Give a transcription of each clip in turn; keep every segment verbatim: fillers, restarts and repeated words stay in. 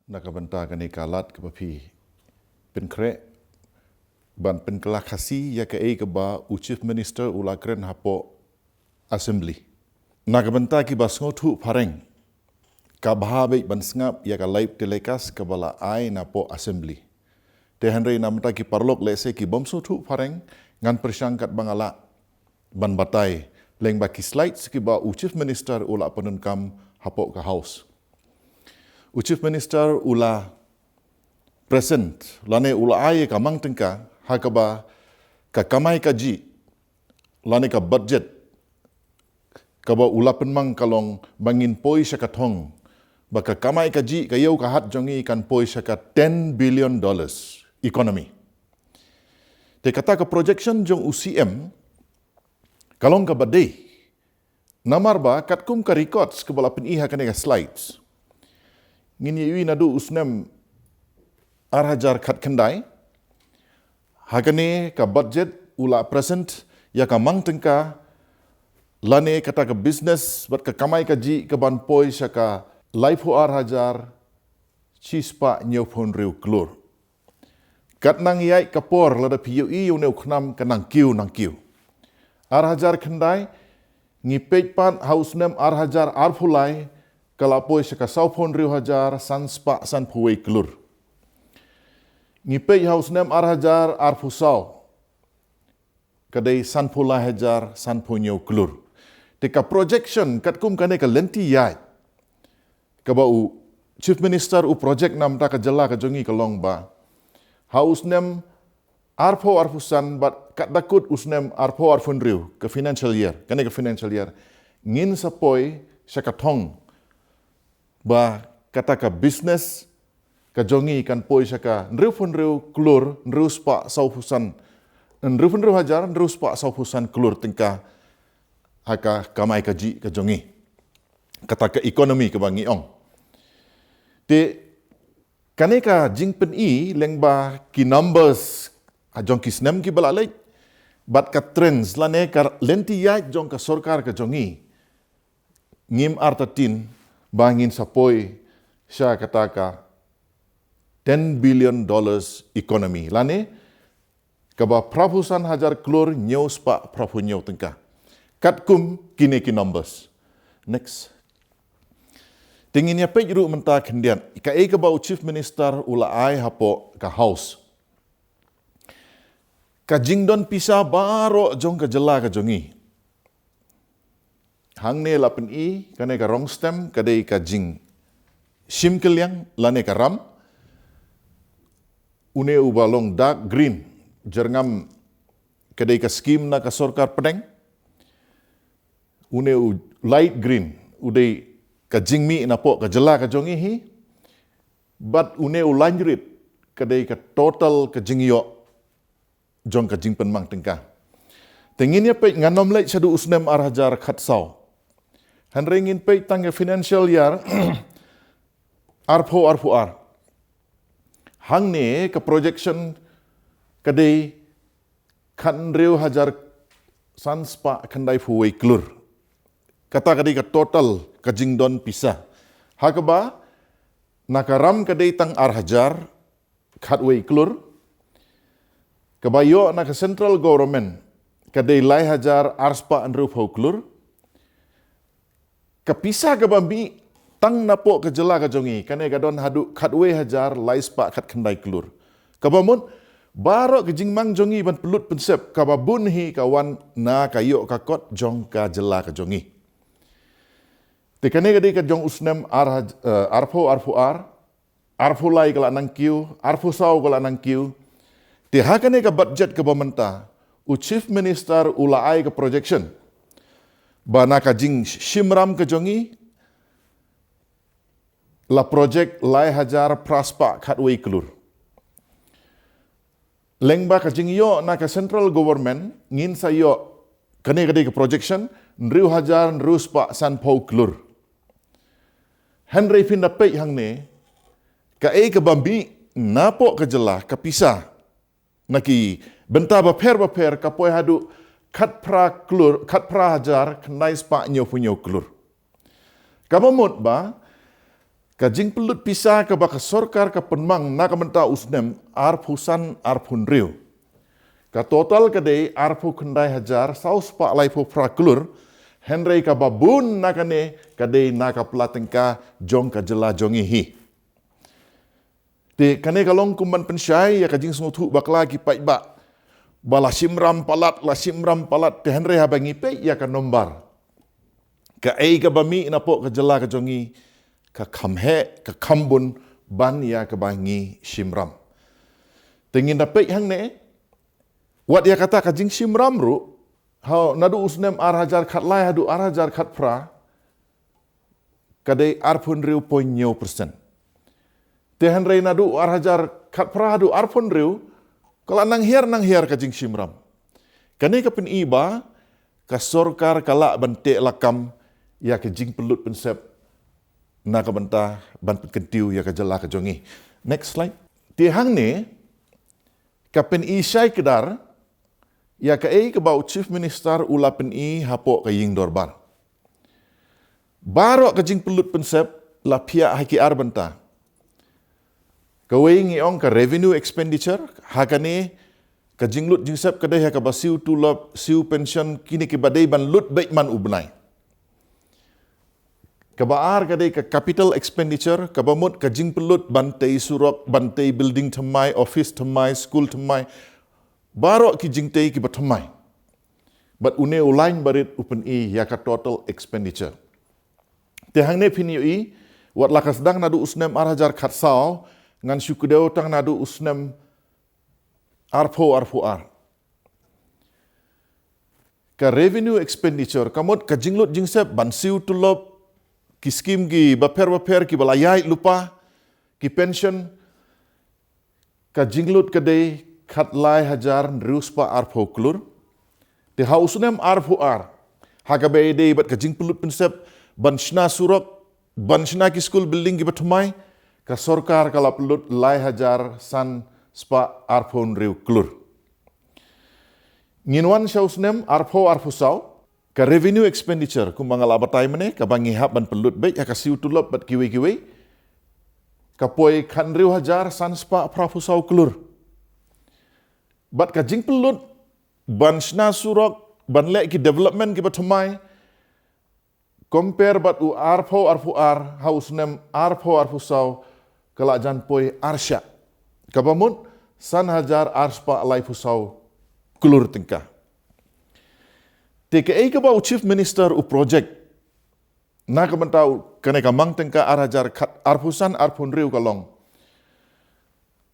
Na ka bynta kane ka lad kaba phi pynkhreh ban pynkylla Khasi ïa kaei kaba u Chief Minister u la kren hapoh Assembly. Na ka bynta kiba sngewthuh phareng, ka bha beit ban sngap ïa ka live telecast kaba la ai napoh Assembly. Te hynrei na ka bynta ki paralok lehse ki bym sngewthuh phareng, ngan pyrshang katba nga lah ban batai lyngba ki slides kiba u Chief Minister u la pyndonkam hapoh ka House. U Chief Minister u la present lane u la ai ka mang tyngka ha kaba ka kamai kajih lane ka budget kaba u la pynmang ka long ba ngin poi sha ka thong ba ka kamai kajih, ka ïew ka hat jong ngi kan poi sha ka ten billion dollars economy. Te kata ka projection jong u C M ka long kaba dei. Namar ba katkum ka records kaba la pyni ha kane ka slides, ngin ïohi naduh u snem ar hajar khatkhyndai, ha kane ka budget u la present ïa ka mang tyngka lane kata ka business bad ka kamai kajih kaban poi sha ka laiphew ar hajar shispah hynñiewphew hynriew klur. Katba nang ïaid ka por, lada phi ïohi ïa une u khnam ka nang kiew nang kiew. Ar hajar khyndai, ngi peit pat ha u snem ar hajar arphew lai, ka la poi sha ka sawphew hynriew hajar sanspah sanphew wei klur. Ngi peit ha u snem ar hajar arphew saw, ka dei sanphew lai hajar sanphew hynñiew klur. Te ka projection katkum kane ka lynti ïaid kaba u Chief Minister u project na ka bynta ka jylla ka jong ngi ka long ba ha u snem arphew arphew san bad katba kut u snem arphew arphew hynriew, ka financial year, kane ka financial year, ngin sa poi sha ka thong ba kata ka business ka jong ngi kan poi sha ka hynriewphew hynriew klur hynriewspah sawphew san, hynriewphew hynriew hajar hynriewspah sawphew san klur tyngka ha ka kamai kajih ka jong ngi, kata ka economy kaba ngi ong. Te kane ka jingpyni lyngba ki numbers ha jong ki snem kiba la leit bad ka trends lane ka lynti ïaid jong ka sorkar ka jong ngi, ngim artatien ba ngin sa poi sha kata ka ten billion dollars economy lane kaba phraphew san hajar klur hynñiewspah phraphew hynñiew tyngka. Katkum kine ki numbers. Next. Te ngin ïa peit ruh mynta khyndiat kaei kaba u Chief Minister u la ai hapoh ka House. Ka jingdon pisa baroh jong ka jylla ka jong ngi. Hangne la pyni kane ka rong stem ka dei ka jingshim kylliang lane ka ram. Une uba long dark green, jyrngam ka dei ka skim na ka sorkar pdeng. Une u light green u dei ka jingmih napoh ka jylla ka jong ngi hi. Bad une u lain rit ka dei ka total ka jingïoh jong ka jingpynmang tyngka. Te ngin ïa peit, ngan ym leit shaduh u snem ar hajar khatsaw. Hynrei ngin peit tang ïa financial year arphew arphew ar. Hangne ka projection ka dei khathynriew hajar sanspah khyndaiphew wei klur. Kata ka dei ka total ka jingdon pisa. Ha kaba na ka ram ka dei tang ar hajar khatwei klur. Kaba ïoh na ka central government ka dei lai hajar arspah hynriewphew klur. Ka pisa kaba mih tang napoh ka jylla ka jong ngi, kane ka don haduh khatwei hajar laispah khatkhyndai klur. Kaba mut baroh ka jingmang jong ngi ban pynlut pynsep kaba bun hi ka wan na ka ïoh ka kot jong ka jylla ka jong ngi. Te kane ka dei ka jong u snem ar haj-, eh, arphew arphew ar, arphew lai ka la nang kiew, arphew saw ka la nang kiew. Te ha kane ka budget kaba mynta, u Chief Minister u la ai ka projection ba na ka jingshim ram ka jong ngi la project lai hajar phraspah khatwei klur. Lyngba ka jingïoh na ka central government ngin sa ïoh, kane ka dei ka projection, hynriew hajar hynriewspah sanphew klur. Hynrei phin da peit hangne, kaei kaba mih napoh ka jylla ka pisa na ki bynta bapher bapher ka poi haduh khatphra klur, khatphra hajar khyndaispah hynñiewphew hynñiew klur. Kaba mut ba Ka jingpynlut pisa kaba ka sorkar ka pynmang na ka bynta u snem arphew san arphew hynriew, ka total ka dei arphew khyndai hajar saw spah laiphew phra klur. Hynrei kaba bun na kane ka dei na ka pla tyngka jong ka jylla jong ngi hi. Te kane ka long kum ban pynshai ïa ka jingsngewthuh bakla ki paidbah ba la shimram palat, la shimram palat. Te hynrei haba ngi peit ïa ka nombar, kaei kaba mih napoh ka jylla ka jong ngi ka kham heh, ka kham bun ban ïa kaba ngi shimram. Te ngin da peit hangne, wat ïa kata ka jingshimram ruh, ha, naduh u snem ar hajar khatlai haduh ar hajar khatphra, ka dei arphew hynriew point hynñiew percent. Te hynrei naduh ar hajar khatphra haduh arphew hynriew, ka la nang hiar nang hiar ka jingshimram. Kane ka pyni ba ka sorkar ka lah ban teh lakam ïa ka jingpynlut pynsep na ka bynta ban pynkyntiew ïa ka jylla ka jong ngi. Next slide. Te hangne ka pyni shai kdar ïa kaei kaba u Chief Minister u la pyni hapoh ka ïing dorbar. Baroh ka jingpynlut pynsep la phiah ha ki ar bynta. Kawei ngi ong ka revenue expenditure, ha kane ka jinglut jingsep ka dei ha kaba siew tulop, siew pension, kine kiba dei ban lut beit man u bnai. Kaba ar ka dei ka capital expenditure, kaba mut ka jingpynlut ban tei surok, ban tei building thymmai, office thymmai, school thymmai, baroh ki jingtei kiba thymmai. Bad une u lain barit u pyni ïa ka total expenditure. Te hangne phin ïohi, wat la ka sdang naduh u snem ar hajar khatsaw, ngan shu kdew tang naduh u snem arphew arphew ar. Ka revenue expenditure, ka mut ka jinglut jingsep ban siew tulop, ki skim kiba pher ba pher kiba la ïaid lypa, ki pension, ka jinglut ka dei khatlai hajar hynriew spah arphew klur. Te ha u snem arphew ar, ha kaba ïadei bad ka jingpynlut pynsep ban shna surok, ban shna ki school building kiba thymmai, ka sorkar ka la pynlut lai hajar san spah arphew hynriew klur. Ngin wan sha u snem arphew arphew saw, ka revenue expenditure, kumba nga la batai mynne, kaba ngi hap ban pynlut beit ha ka siew tulop bad kiwei kiwei, ka poi khathynriew hajar san spah phraphew saw klur. Bad ka jingpynlut ban shna surok, ban leh ki development kiba thymmai, compare bad u arphew arphew ar, ha u snem arphew arphew saw, ka la jan poi arshah, kaba mut san hajar ar spah laiphew saw klur tyngka. Te kaei kaba u Chief Minister u project na ka bynta u kane ka mang tyngka ar hajar khat, arphew san arphew hynriew ka long,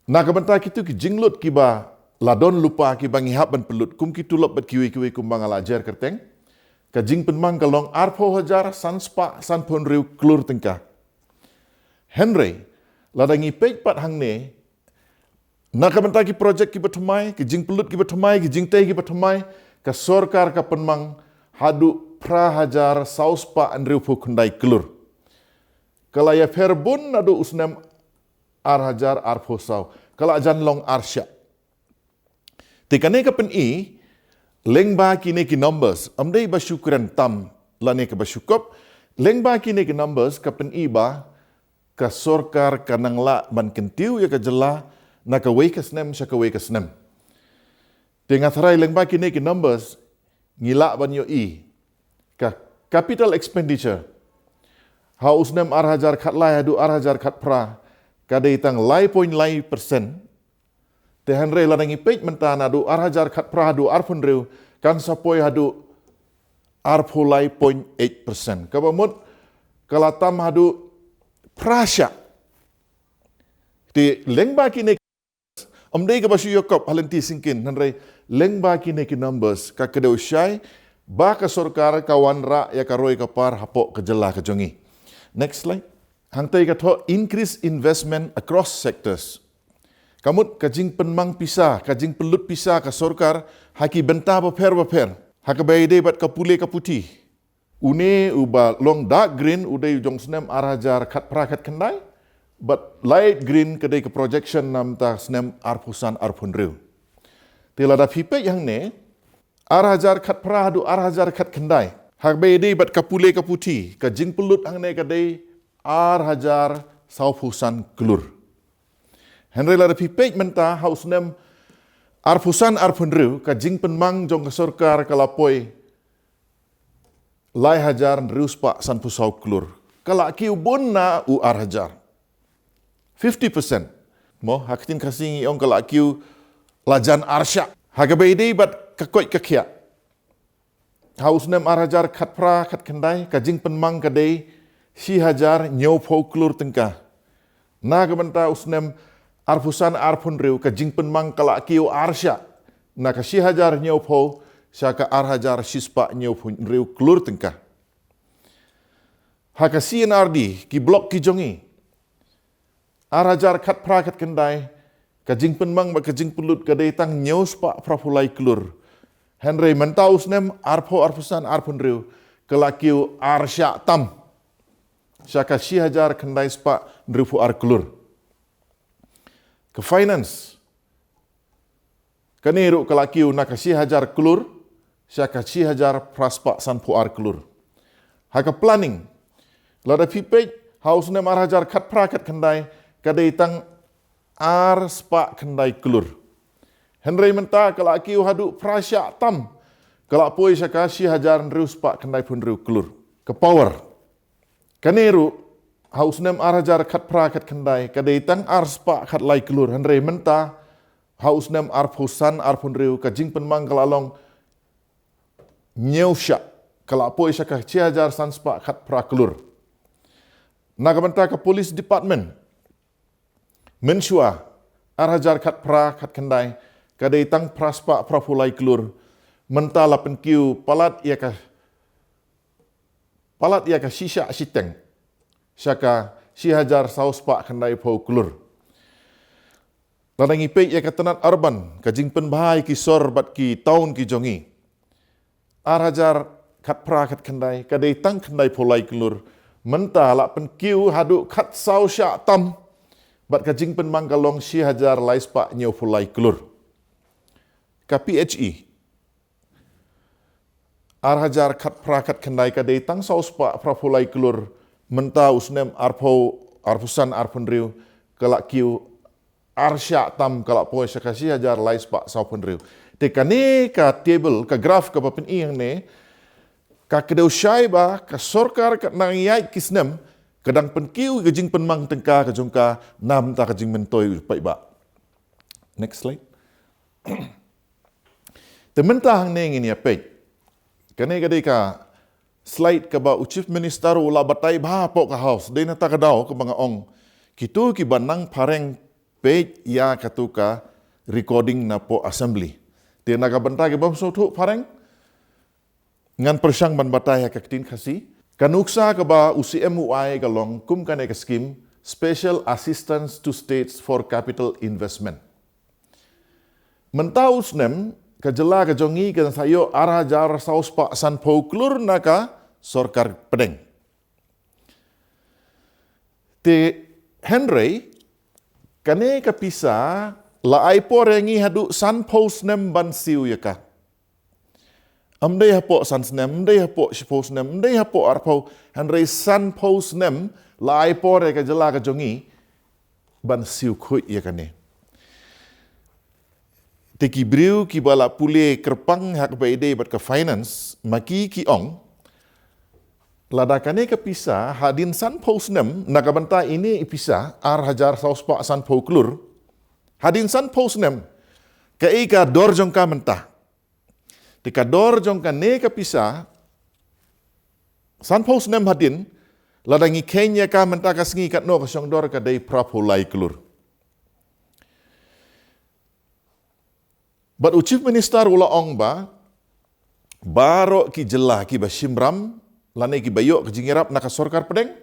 na ka bynta kito ki jinglut kiba la don lypa kiba ngi hap ban pynlut, kum ki tulop bad kiwei kiwei kumba nga la jer kyrteng, ka jingpynmang ka long arphew hajar san spah sanphew hynriew klur tyngka. Hynrei lada ngi peit pat hangne, na ka bynta ki project kiba thymmai, ki jingpynlut kiba thymmai, ki jingtei kiba thymmai, ka sorkar ka pynmang haduh phra hajar saw spah hynriewphew khyndai klur. Ka la ïapher bun naduh u snem ar hajar arphew saw, ka la jan long arshah. Te kane ka pyni, lyngba kine ki numbers, ym dei ba shu kren tam lane kaba shu kop, lyngba kine ki numbers ka pyni ba ka sorkar ka nang lah ban kyntiew ïa ka jylla na kawei ka snem sha kawei ka snem. Te nga tharai lyngba kine ki numbers ngi lah ban ïohi ka capital expenditure ha u snem ar hajar khatlai haduh ar hajar khatphra ka dei tang lai point lai percent. Te hynrei lada ngi peit mynta naduh ar hajar khatphra haduh arphew hynriew, kan sa poi haduh arphew lai point eight percent, kaba mut ka la tam haduh phra shah. Te lyngba kine, ym dei kaba shu ïoh kop ha lynti syngkien, hynrei lyngba kine ki numbers ka kdew shai ba ka sorkar ka wanrah ïa ka roi ka par hapoh ka jylla ka jong ngi. Next slide. Hangtei ka thoh increase investment across sectors. Ka mut ka jingpynmang pisa, ka jingpynlut pisa ka sorkar ha ki bynta bapher bapher, ha kaba ïadei bad ka pule ka puthi. Une uba long dark green u dei u jong snem ar hajar khatphra khatkhyndai, bad light green ka dei ka projection na bynta snem arphew san arphew hynriew. Te lada phi peit hangne, ar hajar khatphra haduh ar hajar khatkhyndai, ha kaba ïadei bad ka pule ka puthi, ka jingpynlut hangne ka dei ar hajar sawphew san klur. Hynrei lada phi peit mynta ha u snem arphew san arphew hynriew, ka jingpynmang jong ka sorkar ka la poi lai hajar hynriew spah sanphew saw klur. Ka la kiew bun na u ar hajar. Fifty percent. Mo, ha ka ktien Khasi ngi ong ka la kiew la jan arshah. Ha kaba ïadei bad ka koit ka khiah, ha u snem ar hajar khatphra khatkhyndai, ka jingpynmang ka dei shi hajar hynñiewphew klur tyngka. Na ka bynta u snem arphew san arphew hynriew, ka jingpynmang ka la kiew arshah, na ka shi hajar hynñiewphew sha ka ar hajar shispah hynñiewphew hynriew klur tyngka. Ha ka C and RD, ki block ki jong ngi, ar hajar khatphra khatkhyndai, ka jingpynmang bad ka jingpynlut ka dei tang hynñiew spah phraphew lai klur. Hynrei mynta u snem arphew, arphew san arphew hynriew, ka la kiew arshah tam sha ka shi hajar khyndai spah hynriewphew ar klur. Ka finance, kane ruh ka la kiew na ka shi hajar klur sha ka shi hajar phra spah sanphew ar klur. Ha ka planning, lada phi peit ha u snem ar hajar khatphra khatkhyndai, ka dei tang ar spah khyndai klur. Hynrei mynta ka la kiew haduh phra shah tam, ka la poi sha ka shi hajar hynriew spah khyndaiphew hynriew klur. Ka power, kane ruh ha u snem ar hajar khatphra khatkhyndai, ka dei tang ar spah khatlai klur. Hynrei mynta ha u snem arphew san arphew hynriew, ka jingpynmang ka la long hynñiew shah, ka la poi sha ka shi hajar san spah khatphra klur. Na ka bynta ka police department, mynshuwa ar hajar khatphra khatkhyndai, ka dei tang phra spah phraphew lai klur. Mynta la pynkiew palat ïa ka, palat ïa ka shi shah shiteng sha ka shi hajar saw spah khyndaiphew klur. Lada ngi peit ïa ka tnat urban, ka jingpynbha ïa ki sor bad ki town ki jong ngi, ar hajar khatphra khatkhyndai, ka dei tang khyndaiphew lai klur. Mynta la pynkiew haduh khatsaw shah tam, bad ka jingpynmang ka long shi hajar lai spah hynñiewphew lai klur. Ka PHE, ar hajar khatphra khatkhyndai, ka dei tang saw spah phraphew lai klur. Mynta u snem arphew, arphew san arphew hynriew, ka la kiew arshah tam, ka la poi sha ka shi hajar lai spah sawphew hynriew. Te kane ka table, ka graph kaba pyni hangne, ka kdew shai ba ka sorkar ka nang ïaid ki snem ka dang pynkiew ka jingpynmang tyngka ka jong ka na bynta ka jingmyntoi u paidbah. Next slide. Te mynta hangne ngin ïa peit. Kane ka dei ka slide kaba u Chief Minister u la batai bha hapoh ka House. Dei na kata ka daw kaba nga ong, kito kiba nang phareng, peit ïa kato ka recording napoh Assembly. Te na ka bynta ki bym sngewthuh phareng, ngan pyrshang ban batai ha ka ktien Khasi. Ka nuksa kaba u CM u ai ka long kum kane ka skim, Special Assistance to States for Capital Investment. Mynta u snem, ka jylla ka jong ngi kan sa ïoh ar hajar saw spah sanphew klur na ka sorkar pdeng. Te hynrei, kane ka pisa la ai por ïa ngi haduh sanphew snem ban siew ïa ka. Ym dei hapoh san snem, ym dei hapoh shiphew snem, ym dei hapoh arphew, hynrei sanphew snem la ai por ïa ka jylla ka jong ngi ban siew khuid ïa kane. Te ki briew kiba la pule kyrpang ha kaba ïadei bad ka finance, ma ki ki ong, lada kane ka pisa hadien sanphew snem, na ka bynta ine i pisa ar hajar saw spah sanphew klur, hadien sanphew snem, kaei ka dor jong ka mynta? Te ka dor jong kane ka pisa, sanphew snem hadien, lada ngi kheiñ ïa ka mynta ka sngi, katno ka shong dor? Ka dei phraphew lai klur. Bad u Chief Minister u la ong ba baroh ki jylla kiba shim ram lane kiba ïoh ka jingïarap na ka sorkar pdeng,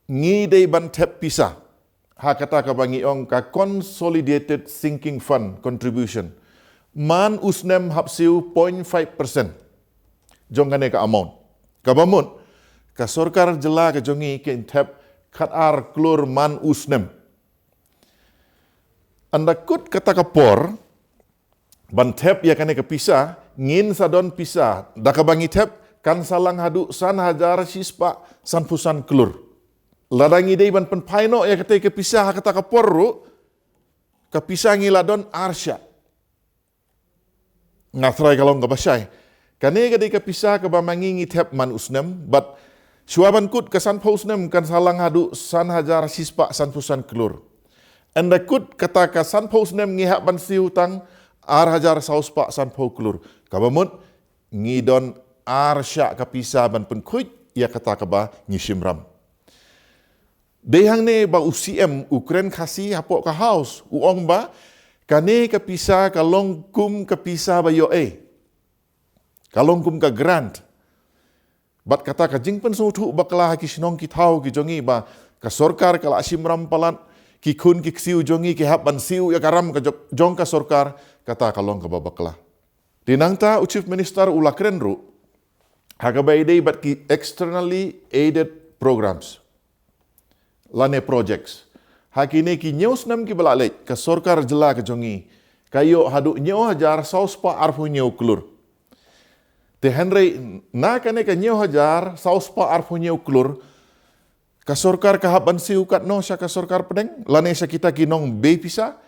ngi dei ban thep pisa ha kata kaba ngi ong ka Consolidated Sinking Fund contribution man u snem hap siew point five percent jong kane ka amount. Kaba mut, ka sorkar jylla ka jong ngi kan thep khatar klur man u snem. Ynda kut kata ka por ban thep ïa kane ka pisa, ngin sa don pisa, da kaba ngi thep kan sa lang haduh san hajar shispah sanphew san klur. Lada ngi dei ban pynphai noh ïa katei ka pisa ha kata ka por ruh, ka pisa ngi la don ar shah. Nga trai ka long kaba shai. Kane ka dei ka pisa kaba ma ngi ngi thep man u snem, bad shuwa ban kut ka sanphew snem kan sa lang haduh san hajar shispah sanphew san klur. Ynda kut kata ka sanphew snem ngi hap ban siew tang ar hajar saw spah sanphew klur. Kaba mut ngi don ar shah ka pisa ban pynkhuid ïa kata kaba ngi shim ram. Dei hangne ba u C M u kren Khasi hapoh ka House u ong ba kane ka pisa ka long kum ka pisa ba ïoh ei. Ka long kum ka grant. Bad kata ka jingpynsngewthuh bakla ha ki shnong ki thaw ki jong ngi ba ka sorkar ka la shim ram palat, ki khun ki ksiew jong ngi ki hap ban siew ïa ka ram ka jong, jong ka sorkar, kata ka long kaba bakla. Te nangta u Chief Minister u la kren ruh ha kaba ïadei bad ki externally aided programs lane projects. Ha kine ki hynñiew snem kiba la leit, ka sorkar jylla ka jong ngi ka ïoh haduh hynñiew hajar saw spah arphew hynñiew klur. Te hynrei na kane ka hynñiew hajar saw spah arphew hynñiew klur, ka sorkar ka hap ban siew katno sha ka sorkar pdeng lane sha kita ki nongbei pisa?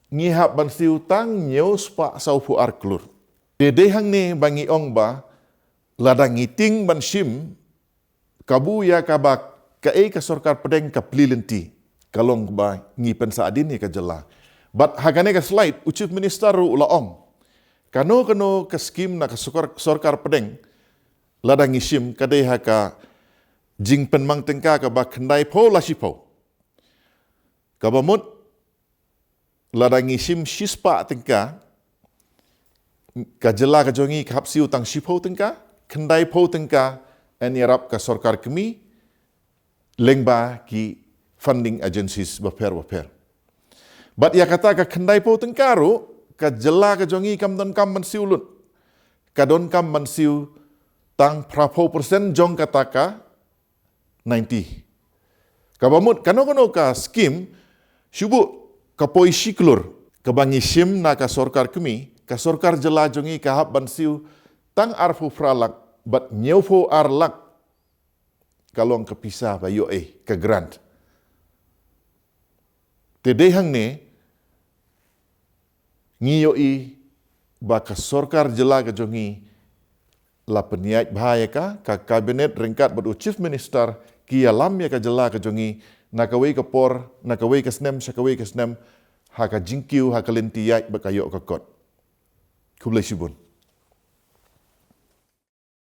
Ngi hap ban siew tang hynñiew spah sawphew ar klur. Te dei hangne ba ngi ong ba lada ngi tieng ban shim kabu ïa kaba kaei ka sorkar pdeng ka plie lynti, ka long ba ngi pynsah hadien ïa ka jylla. Bad ha kane ka slide u Chief Minister ruh u la ong, kano kano ka skim na ka sorkar, sorkar pdeng lada ngi shim ka dei ha ka jingpynmang tyngka kaba khyndaiphew la shiphew. Kaba mut lada ngi shim shispah tyngka, ka jylla ka jong ngi ka hap siew tang shiphew tyngka, khyndaiphew tyngka yn ïarap ka sorkar kmie lyngba ki funding agencies bapher bapher. Bad ïa kata ka khyndaiphew tyngka ruh ka jylla ka jong ngi kam donkam ban siew lut. Ka donkam ban siew tang phraphew percent jong kata ka ninety. Kaba mut kano kano ka skim shu buh ka poi shi klur, kaba ngi shim na ka sorkar kmie, ka sorkar jylla jong ngi ka hap ban siew tang arphew phra lak bad hynñiewphew ar lak ka long ka pisa ba ïoh ei, ka grant. Te dei hangne ngi ïohi ba ka sorkar jylla ka jong ngi la pynïaid bha ïa ka, ka cabinet ryngkat bad u Chief Minister ki ïalam ïa ka jylla ka jong ngi na kawei ka por, na kawei ka snem sha kawei ka snem, ha ka jingkiew, ha ka lynti ïaid bad ka ïoh ka kot. Khublei shibun.